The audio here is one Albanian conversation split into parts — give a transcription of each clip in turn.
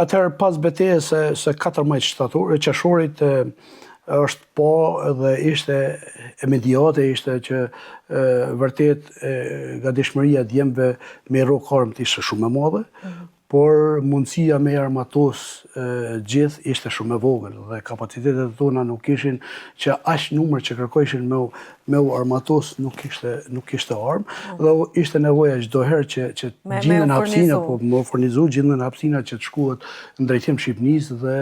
Atëherë pas betejës së së 14 shtator, qershorit është po dhe ishte imediate ishte që e, vërtet e, gatishmëria e djemve me rrok armët ishte shumë e madhe, por mundësia me armatos e, gjithë ishte shumë e vogël dhe kapacitetet tona nuk ishin që aq numër që kërkojshin me u, me u armatos nuk ishte nuk ishte armë dhe ishte nevoja çdo herë që që Me- me gjinden u hapësina, furnizu. po me u furnizu gjinden hapësina që të shkohet në drejtim Shqipënisë dhe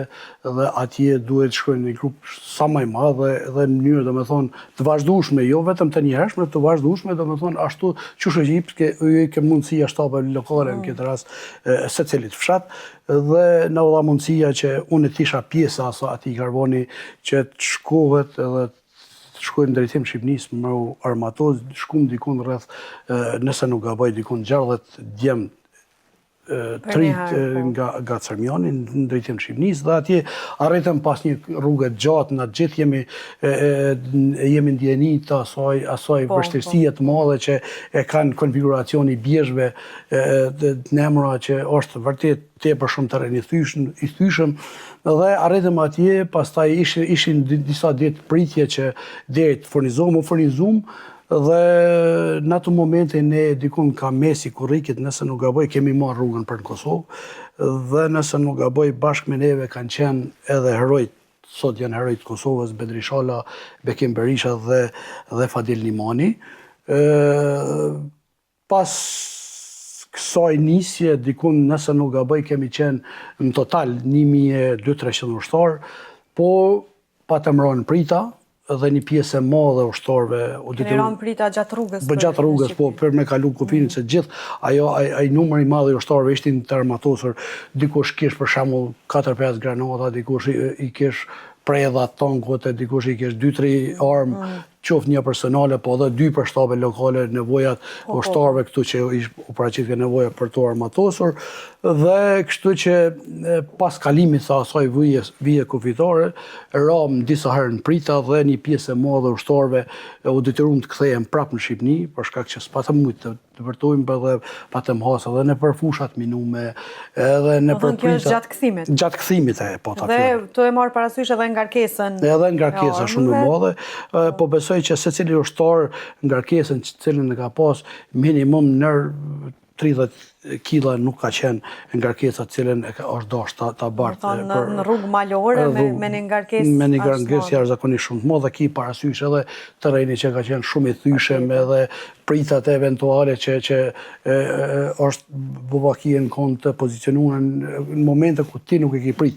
dhe atje duhet të shkojnë një grup sa më i madh dhe dhe në mënyrë domethënë të vazhdueshme, jo vetëm të njëhershme, të vazhdueshme, domethënë ashtu qysh e jep ke ju ke mundësia shtabeve lokale në këtë rast e, secilit fshat dhe na u dha mundësia që unë të isha pjesë e asaj atij karvoni që të shkohet edhe të shkojmë në drejtim Shqipënisë me u armatos, shkum dikun rreth, e, nëse nuk gaboj, dikun 60 djem e, Për të rinj një herë, po. nga nga Cërmjani në drejtim të Shqipënisë dhe atje arritëm pas një rruge të gjatë, na të gjithë jemi e, e, jemi ndjeni të asaj asaj Po, vështirësie të madhe që e kanë konfiguracioni i bjeshkëve e, të të nemra që është vërtet tepër shumë terren i thyshëm, i thyshëm dhe arritëm atje, pastaj ishin ishin disa ditë pritje që deri të furnizohem, u furnizum dhe në atë momente ne dikun ka mesi korrikit, nëse nuk gaboj, kemi marrë rrugën për në Kosovë dhe nëse nuk gaboj, bashkë me neve kanë qenë edhe herojt, sot janë herojt të Kosovës, Bedri Shala, Bekim Berisha dhe, dhe Fadil Nimani. Ë, pas kësaj nisje, dikun nëse nuk gaboj, kemi qenë në total 1200-300 ushtarë, po patëm rënë prita dhe një pjesë e madhe e ushtarëve u Keni detyru rënë prita gjatë rrugës. Po për gjatë rrugës, po Shqipëri. për me kalu kufirin, se gjithë ajo ai, ai numër i madh i ushtarëve ishin të armatosur. Dikush kish për shembull 4-5 granata, dikush i, i kish predha tankut, e dikush i kish 2-3 armë, qoftë një personale, po edhe dy për shtabe lokale, nevojat Po, po. ushtarëve këtu që ish, u paraqitke nevoja për të armatosur dhe kështu që e, pas kalimit të asaj vije, vije kufitare, ram disa herë në prita dhe një pjesë e madhe e ushtarëve e, u detyruam të kthehen prapë në Shqipëni, për shkak që s'patëm mujt të, të vërtojmë për edhe patëm has edhe në për fushat minume, edhe në Do për thënë, kjo është prita. gjatë kthimit. Gjatë kthimit e po ta Dhe fjalë. të e marrë parasysh edhe ngarkesën. Edhe ngarkesa e shumë e armëve. madhe, e, po besoj që secili ushtar ngarkesën që cilën e ka pas minimum nër 30 kila nuk ka qenë ngarkesa të cilën e ka është dashur ta, ta bart. Thonë, e, në, në rrugë malore me, rrugë- me një ngarkesë me një aq të ngarkesë madhe. jashtëzakonisht shumë të madhe, ki parasysh edhe terreni që ka qenë shumë i thyshëm edhe pritat eventuale që që e, e, është bubaki në konë të pozicionuar në, në momente ku ti nuk e ki prit.